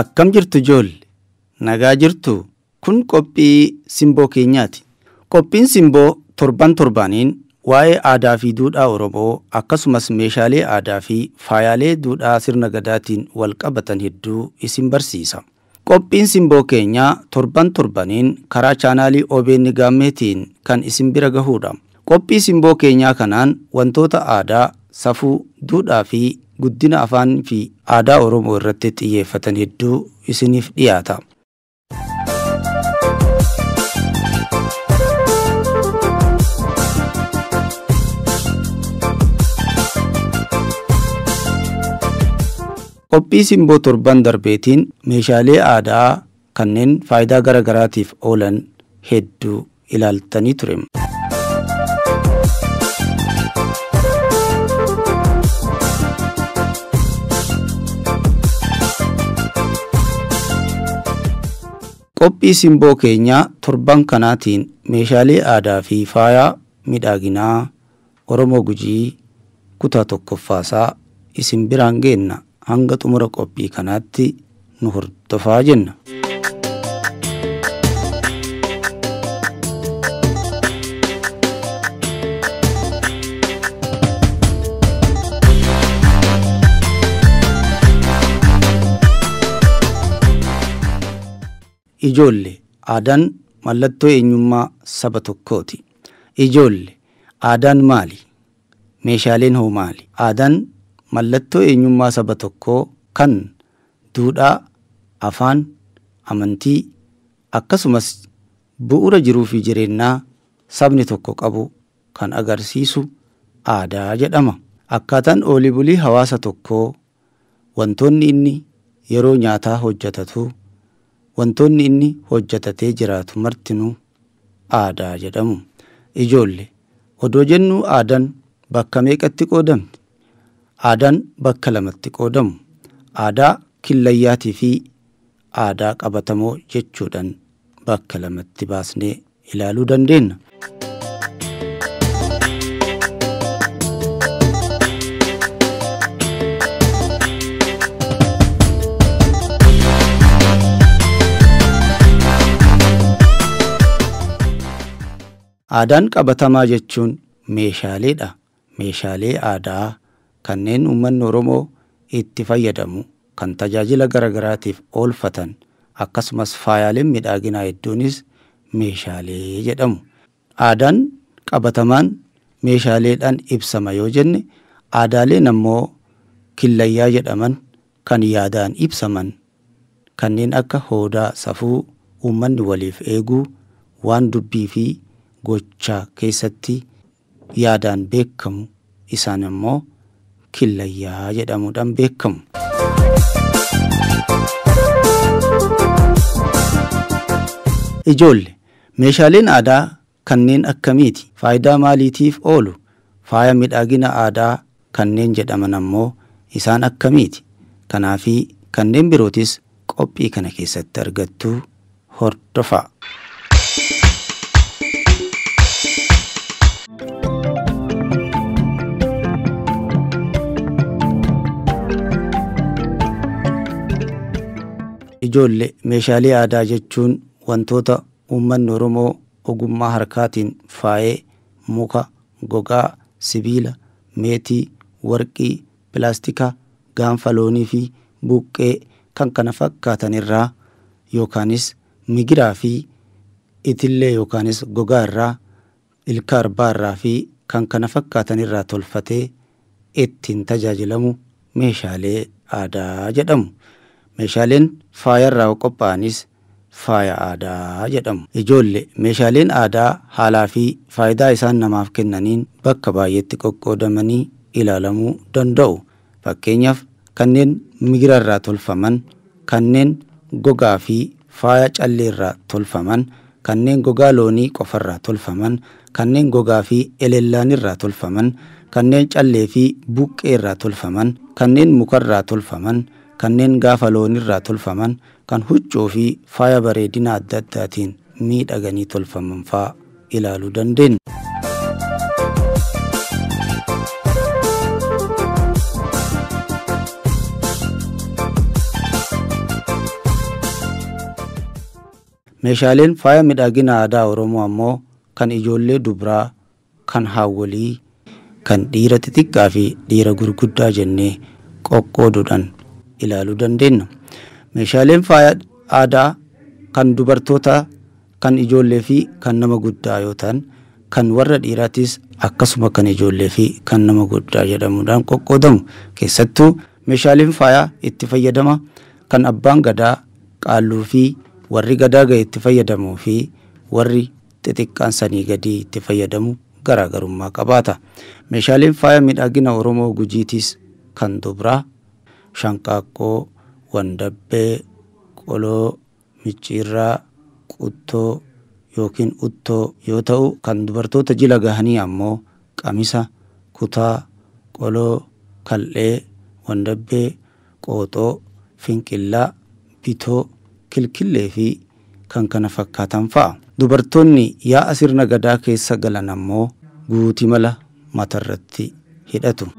Akkam jirtu ijoolle? Nagaa jirtu? Kun qophii simboo keenyaati. Qophiin simboo torban torbaaniin waa'ee aadaa fi duudhaa Oromoo akkasumas meeshaalee aadaa fi faayaalee duudhaa sirna gadaatiin wal qabatan hedduu isin barsiisa. Qophiin simboo keenyaa torban torbaniin karaa chaanaalii OBN Gaammeetiin kan isin bira gahudha. Qophii simboo keenyaa kanaan wantoota aadaa, safuu, duudhaa fi guddina afaan fi aadaa Oromoo irratti xiyyeeffatan hedduu isiniif dhiyaata. Qophii simboo torban darbeetiin meeshaalee aadaa kanneen faayidaa garaa garaatiif oolan hedduu ilaaltanii ture. Qophii simboo keenyaa torban kanaatiin meeshaalee aadaa fi faayaa miidhaginaa Oromoo Gujii kutaa tokkoffaasaa isin biraan geenna. Hanga xumura qophii kanaatti nu hordofaa jenna. Ijoolle, aadaan mallattoo eenyummaa saba tokkooti. Ijoolle, aadaan maali? Meeshaaleen hoo maali? Aadaan mallattoo eenyummaa saba tokkoo kan duudhaa, afaan, amantii akkasumas bu'uura jiruu fi jireenyaa sabni tokko qabu kan agarsiisu aadaa jedhama. Akkaataan oolii bulii hawaasa tokkoo, wantoonni inni yeroo nyaataa hojjetatu, wantoonni inni hojjetatee jiraatu martinuu aadaa jedhamu. Ijoolle, odoo jennuu aadaan bakka meeqatti qoodamti? Aadaan bakka lamatti qoodamu. Aadaa killayyaatii fi aadaa qabatamoo jechuudhaan bakka lamatti baasnee ilaaluu dandeenya. Aadaan qabatamaa jechuun meeshaaleedha. Meeshaalee aadaa kanneen uummanni Oromoo itti fayyadamu kan tajaajila garaa garaatiif oolfatan akkasumas faayaaleen miidhaginaa hedduunis meeshaalee jedhamu. Aadaan qabatamaan meeshaaleedhaan ibsama yoo jenne, aadaaleen ammoo killayyaa jedhaman kan yaadaan ibsaman kanneen akka hoodaa, safuu, uummanni waliif eeguu, waan dubbii fi gochaa keessatti yaadaan beekamu isaan ammoo killayyaa jedhamuudhaan beekamu. Ijoolle, meeshaaleen aadaa kanneen akkamiiti? Faayidaa maaliitiif oolu? Faaya miidhagina aadaa kanneen jedhaman ammoo isaan akkamiiti? Kanaa fi kanneen birootis qophii kana keessatti argattu hordofaa. Ijoolle, meeshaalee aadaa jechuun wantoota uummanni Oromoo ogummaa harkaatiin faayee muka, gogaa, sibiila, meetii, warqii, pilaastika, gaanfa loonii fi buqqee kan kana fakkaatan irraa yookaanis migiraa fi itillee yookaanis gogaa irraa, ilka arbaa irraa fi kan kana fakkaatan irraa tolfatee ittiin tajaajilamu meeshaalee aadaa jedhamu. Meeshaaleen faayarraa qophaa'anis faaya aadaa jedhamu. Ijoolle, meeshaaleen aadaa haalaa fi faayidaa isaan namaaf kennaniin bakka baay'eetti qoqqoodamanii ilaalamuu danda'u. Fakkeenyaaf kanneen migirarraa tolfaman, kanneen gogaa fi faaya calleerraa tolfaman, kanneen gogaa loonii qofarraa tolfaman, kanneen gogaa fi elellaanirraa tolfaman, kanneen callee fi buqqeerraa tolfaman, kanneen mukarraa tolfaman, kanneen gaafa loonirraa tolfaman, kan huccuu fi faaya bareedina adda addaatiin miidhaganii tolfaman fa'aa ilaaluu dandeenya. Meeshaaleen faaya miidhagina aadaa Oromoo ammoo kan ijoollee dubraa, kan haawwolii, kan dhiira xixiqqaa fi dhiira gurguddaa jennee qoqqooduudhaan ilaaluu dandeenya. Meeshaaleen faaya aadaa kan dubartootaa, kan ijoollee fi kan nama guddaa yoo ta'an, kan warra dhiiraatis akkasuma kan ijoollee fi kan nama guddaa jedhamuudhaan qoqqoodamu. Keessattuu meeshaaleen faayaa itti fayyadama kan abbaan gadaa, qaalluu fi warri gadaa ga'e itti fayyadamuu fi warri xixiqqaan sanii gadii itti fayyadamu garaagarummaa qabaata. Meeshaaleen faaya miidhagina Oromoo Gujiitis kan dubraa, shanqaaqqoo, wandabbee, qoloo, micciirraa, quttoo yookiin uttoo yoo ta'u, kan dubartoota jila gahanii ammoo qamisa, kutaa, qoloo, kal'ee, wandabbee, qooxoo, finqillaa, bitoo, kilkillee fi kan kana fakkaatan fa'a. Dubartoonni yaa'a sirna gadaa keessa galan ammoo guutii mala matarratti hidhatu.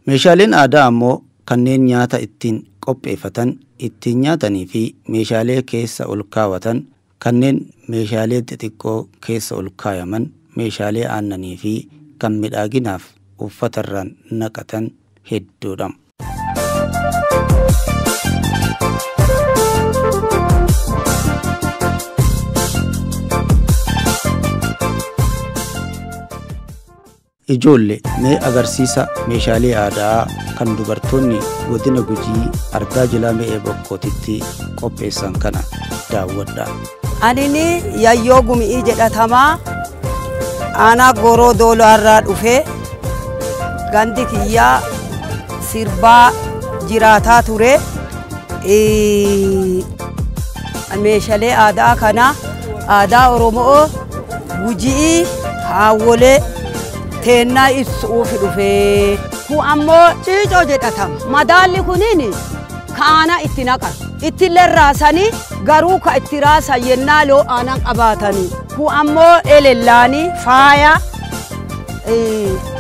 Meeshaaleen aadaa ammoo kanneen nyaata ittiin qopheeffatan, ittiin nyaatanii fi meeshaalee keessa ol kaawwatan, kanneen meeshaalee xixiqqoo keessa ol kaayaman, meeshaalee aannanii fi kan miidhaginaaf uffatarraan naqatan hedduudha. Ijoollee, mee agarsiisa meeshaalee aadaa kan dubartoonni godina Gujii ardaa jilaa Me'ee Bokkootitti qopheessan kana daawwadhaa. Anini Yayyoo Gumi'ii jedhatamaa, aanaa Gooroo Doolaarraa dhufee, gandi kiyyaa sirbaa jiraataa ture. Meeshaalee aadaa kana aadaa Oromoo Gujii haawwolee teennaa ibsuuf dhufee. Kun ammoo ciicoo jedhatama. Madaalli kuniin kaana itti naqan. Ittillee raasanii garuu ka itti raasan yennaa loo aanan qabaatanii. Kun ammoo elellaanii faaya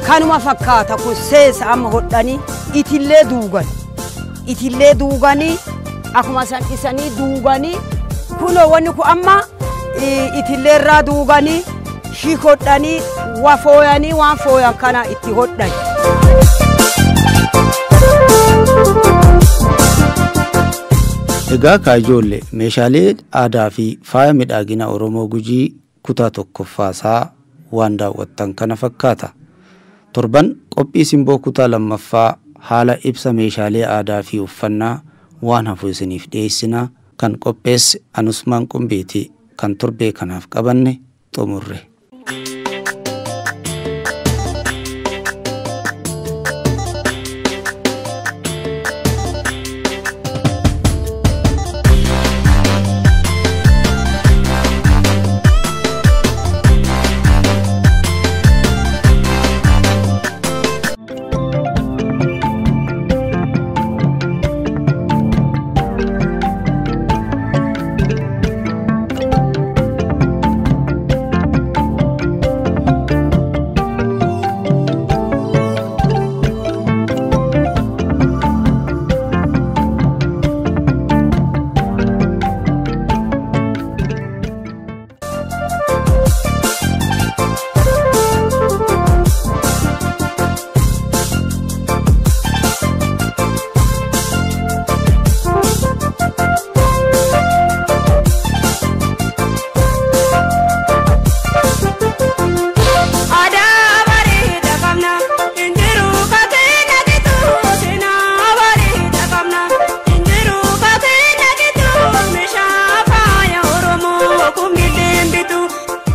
kanuma fakkaata, kun seesa amma hodhanii itillee duugan. Itillee duuganii akkuma san dhisanii duuganii, kunoo wanni kun amma itillee irraa duuganii shi hodhanii wa fooyanii waan fooyan kana itti hodhan. Egaa kaa ijoollee, meeshaalee aadaa fi faaya miidhagina Oromoo Gujii kutaa tokkoffaasaa waan daawwattan kana fakkaata. Torban qophii simboo kutaa lammaffaa haala ibsa meeshaalee aadaa fi uffannaa waan hafu isiniif dhiyeessina. Kan qopheesse Anusmaan Qumbiiti. Kan torbee kanaaf qabanne xumurre.